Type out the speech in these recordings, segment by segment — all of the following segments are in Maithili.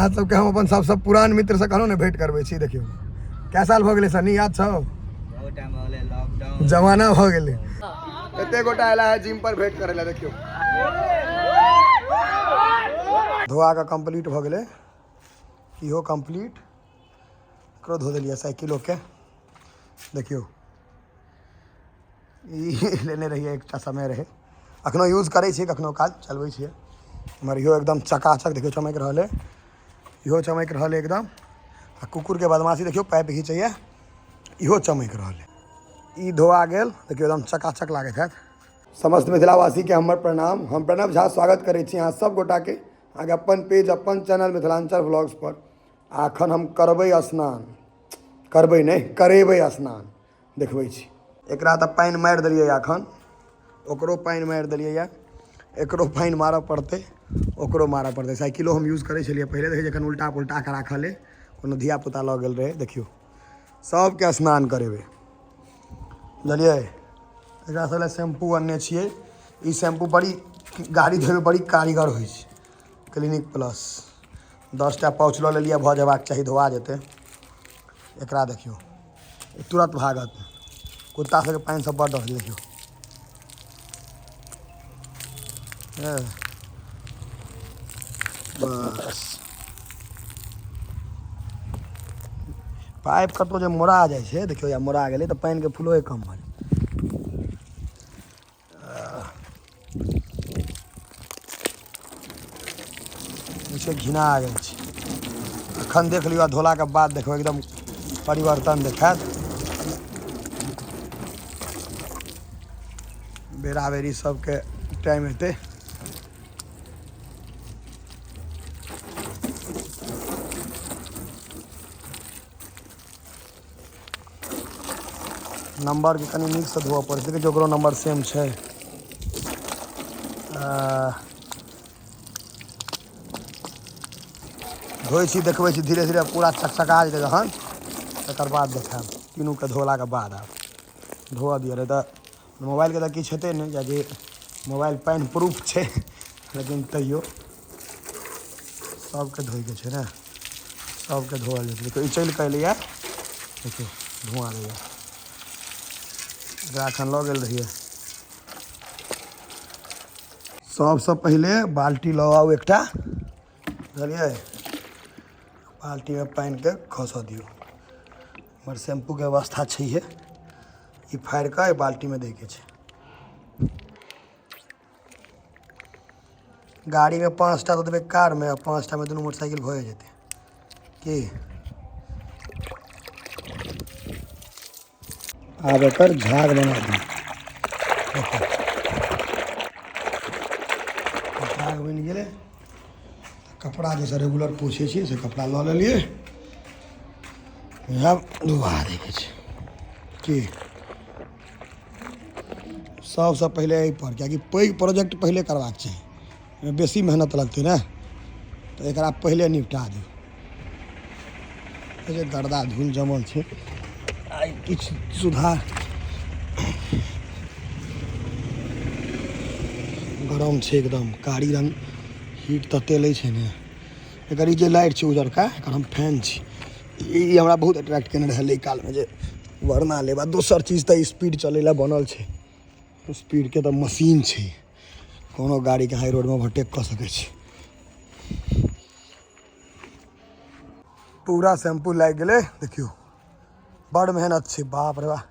अहाँ सबके हम अपन सबसँ पुरान मित्रसँ कहलहुँ ने भेंट करबै छी। देखियौ कै साल भऽ गेलै सनी, याद छौ? बहुत टाइम भऽ गेलै, लॉकडाउन जमाना भऽ गेलै। कते गोटा एला है जिम पर भेंट करै लए। देखियौ धोआ कऽ कम्प्लीट भऽ गेलै, इहो कम्प्लीट, एकरो धो देलियै साइकिलोके। देखियौ ई लेने रहियै एकटा समय रहै, अखनो यूज करै छियै, कखनो काल चलबै छियै। हमर इहो एकदम चकाचक देखियौ चमकि रहल अइ, इहो चमकि रहल अइ एकदम। आ कुकुरके बदमाशी देखियौ, पाइप घिचैए, इहो चमकि रहल अइ। ई धोआ गेल, देखियौ एकदम चकाचक लागैत हैत। समस्त मिथिलावासीके हमर प्रणाम। हम प्रणव झा स्वागत करै छी अहाँ सब गोटाके अहाँके अपन पेज अपन चैनल मिथिलाञ्चल व्लॉग्स पर। आ अखन हम करबै स्नान, करबै नहि करेबै स्नान, देखबै छी। एकरा तऽ पानि मारि देलियै अखन, ओकरो पानि मारि देलियै, एकरो पानि मारऽ पड़तै, ओकरो मारऽ पड़तै। साइकिलो हम यूज करै छलियै पहिले, देखै जखन उल्टा पुल्टा कऽ राखल अइ, कोनो धिया पुता लऽ गेल रहै। देखियौ सबके स्नान करेबै, बुझलियै। एकरा सब लए शैम्पू अनने छियै। ई शैम्पू बड़ी गाड़ी धोइमे बड़ी कारीगर होइ छै। क्लिनिक प्लस 10टा पाउच लऽ लेलियै, भऽ जेबाक चाही, धोआ जेतै। एकरा देखियौ तुरंत भागत, कुत्ता सबके पानि सब बड़ डर होइ छै। देखियौ बस पाइप कतहु जे मोड़ा जाइ छै, देखियौ या मोड़ा गेलै तऽ पानिके फ्लोए कम भऽ जाइ। छै घिना गेल छै। अखन देख लियौ, धोलाके बाद देखबै एकदम परिवर्तन देखायत। बेरा बेरी सबके टाइम हेतै। नम्बरके कनि नीकसँ धोअ पड़ै छै। देखै छियै ओकरो नम्बर सेम छै। धोइ छी, देखबै छी धीरे धीरे पूरा चकचका जेतै जहन, तकर बाद देखायब। तीनूके धोलाके बाद आब धोअ दिअ, नहि तऽ मोबाइलके तऽ किछु हेतै नहि, किएकि मोबाइल पानि प्रूफ छै, लेकिन तैयो सबके धोइके छै ने, सबके धोअल जाइ छै। देखियौ ई चलि कऽ एलैए, देखियौ धुआँ दैए। एकरा एखन लऽ गेल रहियै। सबसँ पहिले बाल्टी लऽ आउ एकटा, बुझलियै। बाल्टीमे पानिके खसऽ दियौ। हमर शैम्पूके व्यवस्था छैहे, ई फाड़ि कऽ एहि बाल्टीमे दैके छै। गाड़ीमे 5टा दऽ देबै कारमे, आ 5टामे दुनू मोटरसाइकिल भए जेतै की। आब एकर झाग बना दियौ। झाग बनि गेलै। कपड़ा जैसे रेगुलर पोछै छियै से कपड़ा लऽ लेलियै, आब धुआ दैके छै की। सबसँ पहिले एहिपर, किएकि पैघ प्रोजेक्ट पहिले करबाक चाही, एहिमे बेसी मेहनत लगतै ने, तऽ एकरा पहिले निपटा दियौ। जे गर्दा धूल जमल छै, आइ किछु सुधार। गरम छै एकदम, कारी रंग हीट तते लै छै ने। एकर ई जे लाइट छै उजरका, एकर हम फैन छी। ई हमरा बहुत अट्रैक्ट केने रहै लै कालमे जे वरना लेब। आ दोसर चीज तऽ स्पीड चलै लए बनल छै, स्पीडके तऽ मशीन छै, कोनो गाड़ीके हाई रोडमे ओवरटेक कऽ सकै छी। पूरा शैम्पू लागि गेलै, देखियौ बड़ मेहनत छै, बाप रे बाप।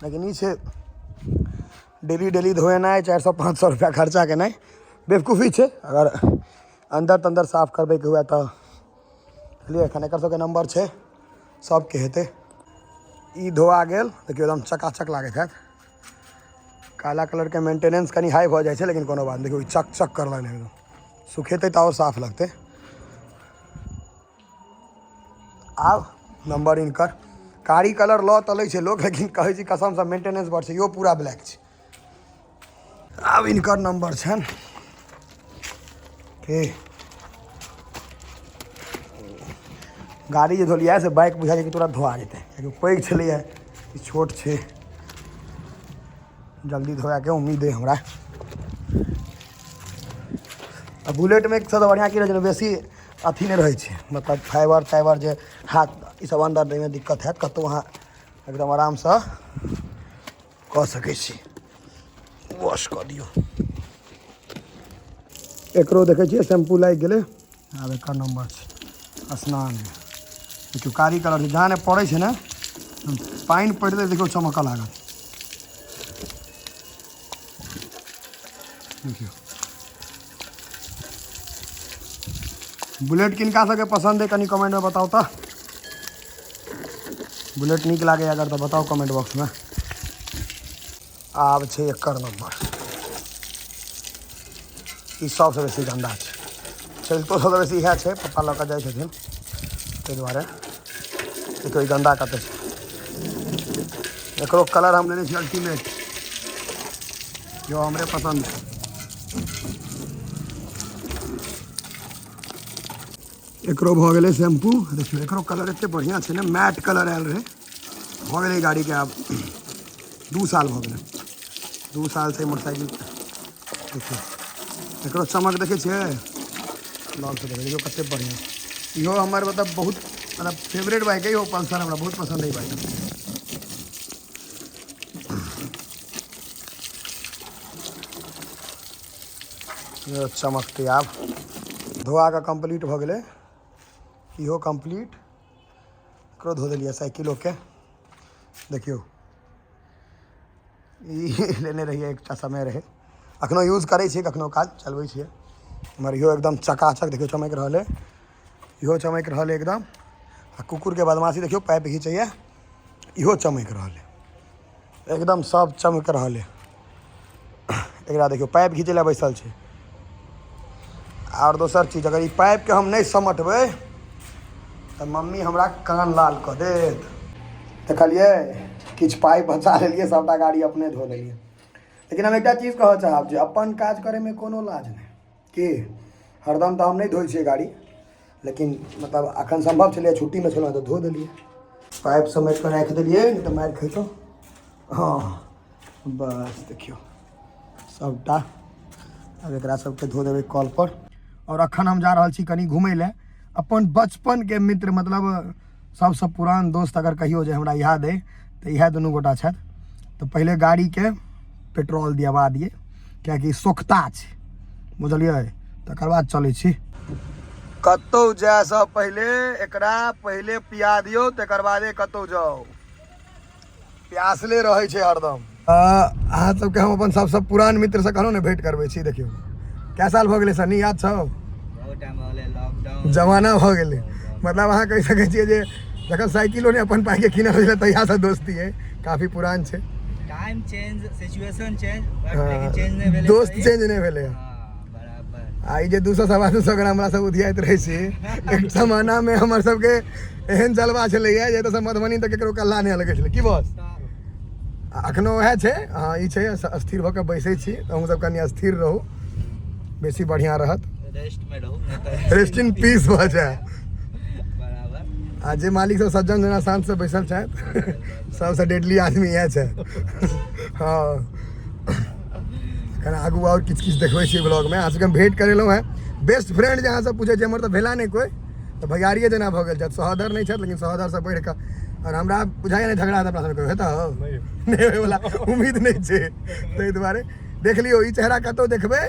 लेकिन ई छै डेली डेली धोएनाइ, 400-500 रुपैआ खर्चा केनाइ बेवकूफी छै। अगर अन्दर तन्दर साफ करबैके हुए तऽ बुझलियै। एखन एकर सबके नम्बर छै, सबके हेतै। ई धोआ गेल, देखियौ एकदम चकाचक लागैत हैत। काला कलरके मेंटेनेंस कनि हाई भऽ जाइ छै, लेकिन कोनो बात नहि। देखियौ ई चक चक करऽ लगलै एकदम, सुखेतै तऽ आओर साफ लगतै। आब नम्बर इनकर कारी कलर लऽ तऽ लै छै लोक, लेकिन कहै छी कसमसँ मेंटेनेंस बड़ छै। इहो पूरा ब्लैक छै। आब इनकर नम्बर छनि के गाड़ी जे धोलियै से बाइक बुझा छै कि तुरंत धोआ जेतै, कियाकि पैघ छलैए, ई छोट छै, जल्दी धोआके उम्मीद अइ हमरा। आ बुलेटमे एक सबसँ बढ़िआँ की रहै छै ने, बेसी अथी नहि रहै छै, मतलब फाइबर ताइबर जे हाथ ई सब अन्दर दैमे दिक्कत हैत। कतहु अहाँ एकदम आरामसँ कऽ सकै छी। वॉश कऽ दियौ। एकरो देखै छियै शैम्पू लागि गेलै। आब एकर नम्बर छै स्नान। देखियौ कारी कलर छै, जहाँ नहि पड़ै छै ने पानि पड़तै, देखियौ चमकऽ लागत। देखियौ बुलेट किनका सबके पसन्द है, कनि कमेंटमे बताउ तऽ। बुलेट नीक लागैए अगर तऽ बताउ कमेंट बॉक्समे। आब छै एकर नम्बर। ई सबसँ बेसी गन्दा छै, चलितो सबसँ बेसी इएह छै, पप्पा लऽ कऽ जाइ छथिन ताहि दुआरे। देखियौ ई गन्दा कते छै। एकरो कलर हम लेने छी अल्टीमेट, जो हमरे पसन्द छै। एकरो भऽ गेलै शैम्पू। देखियौ एकरो कलर एते बढ़िआँ छै ने, मैट कलर आयल रहै। भऽ गेलै गाड़ीके आब 2 साल भऽ गेलै, 2 साल से मोटरसाइकिल। देखियौ एकरो चमक देखै छियै, लगसँ देखै देखियौ कते बढ़िआँ। इहो हमर मतलब बहुत मतलब फेवरेट बाइक है इहो पल्सर, हमरा बहुत पसन्द है बाइक। चमकतै आब। धोआ कऽ कम्प्लीट भऽ गेलै, इहो कम्प्लीट। एकरो धो देलियै साइकिलोके। देखियौ ई लेने रहियै एकटा समय रहै, अखनो यूज करै छियै, कखनो काल चलबै छियै। हमर इहो एकदम चकाचक देखियौ चमकि रहल है, इहो चमकि रहल है एकदम। आ कुकुरके बदमाशी देखियौ, पाइप घिचैए, इहो चमकि रहल है एकदम, सब चमकि रहल है। एकरा देखियौ पाइप घिचै लए बैसल छै। आओर दोसर चीज, अगर ई पाइपके हम नहि समटबै तऽ मम्मी हमरा कान लाल कऽ देत। देखलियै किछु पाइ बचा लेलियै, सबटा गाड़ी अपने धो लेलियै। लेकिन हम एकटा चीज कहऽ चाहब जे अपन काज करैमे कोनो लाज नहि। की हरदम तऽ हम नहि धोइ छियै गाड़ी, लेकिन मतलब अखन सम्भव छलैए, छुट्टीमे छलहुँ तऽ धो देलियै। पाइप समेट कऽ राखि देलियै, नहि तऽ मारि खैतहुँ। हँ बस देखियौ सबटा। आब एकरा सबके धो देबै कल पर। और अखन हम जा रहल छी कनि घुमै लए। अपन बचपनके मित्र, मतलब सबसँ पुरान दोस्त अगर कहियो जे हमरा याद अइ तऽ इएह दुनू गोटा छथि। तऽ पहिले गाड़ीके पेट्रोल दियबा दियै, किएकि सोख्ता छै, बुझलियै। तकर बाद चलै छी। कतहु जायसँ पहिले एकरा पहिले पिया दियौ, तकर बादे कतहु जाउ। प्यासले रहै छै हरदम। अहाँ सबके हम अपन सबसँ पुरान मित्रसँ कहलहुँ ने भेंट करबै छी। देखियौ कै साल भऽ गेलै सनी, याद छौ? जमाना भऽ गेलै। मतलब अहाँ कहि सकै छियै जे जखन साइकिलो नहि अपन पाइके कीनल छलै तहियासँ दोस्ती अइ, काफी पुरान छै। टाइम चेंज, सिचुएशन चेंज, लेकिन चेंज नहि भेलै, दोस्त चेंज नहि भेलै। आ ई जे 200 225 ग्राम हमरा सब उधियाइत रहै छी, एक जमानामे हमर सबके एहन जलवा छलैया जे एतऽसँ मधुबनी तक केकरो कल्ला नहि लगै छलै। की बस अखनो वएह छै। हँ ई छै, स्थिर भऽ कऽ बैसै छी, तऽ अहूँ सब कनि स्थिर रहू, बेसी बढ़िआँ रहत। रेस्ट में रहू, नहीं तो रेस्ट इन पीस भऽ जाए। बराबर। आ जे मालिक सब सज्जन जेना शान्त से बैसल छथि, सबसँ डेडली आदमी इएह छथि। हँ कनि आगू आओर किछु किछु देखबै छी ब्लॉगमे। अहाँ सबके हम भेंट करेलहुँ हेँ। बेस्ट फ्रेंड जे अहाँ सब पूछै छी, हमर तऽ भेला नहि कोइ, तऽ भैयारिए जेना भऽ गेल छथि। सहोदर नहि छथि, लेकिन सहोदरसँ बढ़ि कऽ। आओर हमरा बुझाइए नहि झगड़ा अपना सबके हेतौ नहि होइवला उम्मीद नहि छै, ताहि दुआरे देख लियौ ई चेहरा कतहु देखबै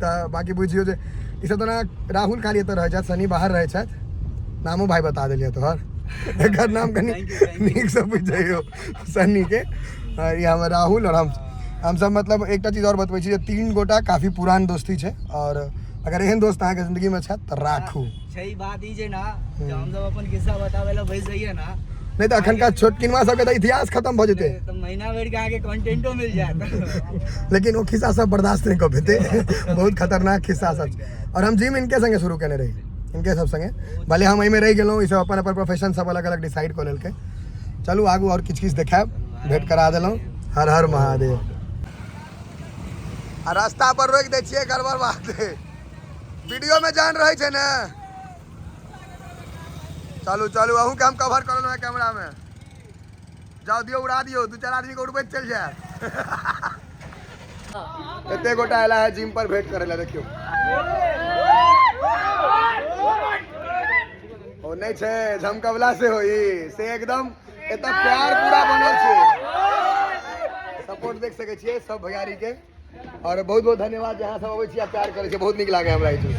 तऽ बाँकी बुझियौ जे ई सब तऽ राहुल खाली एतऽ रहै छथि, सनी बाहर रहै छथि। नामो भाई बता देलियै तोहर, एकर नाम कनि नीकसँ बुझि जइयौ सन्नीके। आओर ई हमर राहुल आओर हमसब मतलब एकटा चीज आओर बतबै छी जे 3 गोटा काफी पुरान दोस्ती छै, आओर अगर एहन दोस्त अहाँके जिंदगीमे छथि तऽ राखू। छै बात ई छै ना जे हमसब अपन किस्सा बताबै लए बैस जइयै ना, नहि तऽ अखनका छोटकिनवा सबके तऽ इतिहास खत्म भऽ जेतै। तऽ महीना भरि के अहाँके कंटेंटो मिल जायत। लेकिन ओ खिस्सा सब बर्दाश्त नहि कऽ पेतै, बहुत खतरनाक खिस्सा सब छै। आओर हम जिम इनके संगे शुरू केने रही, इनके सब संगे। भले हम एहिमे रहि गेलहुँ, ई सब अपन अपन प्रोफेशन सब अलग अलग डिसाइड कऽ लेलकै। चलू आगू आओर किछु किछु देखायब, भेंट करा देलहुँ। हर हर महादेव। आ रास्ता पर रोकि दै छियै, गड़बड़ बात है। वीडियो में जान रहै छै ने। चलू चलू, अहूँके हम कवर कऽ लेलहुँ हेँ कैमरा में। जाओ दियौ, उड़ा दियौ, 2-4 आदमी के उड़बैत चलि जायत। एते गोटा आयला है जिम पर भेंट करे ला। देखियौ होइ छै झमकवला से होई से एकदम एतऽ प्यार पूरा बनल छै। सपोर्ट देख सकै छियै सब भैयारी के और बहुत बहुत धन्यवाद जे अहाँ सब अबै छी आ प्यार करै छी, बहुत नीक लागै हमरा ई चीज।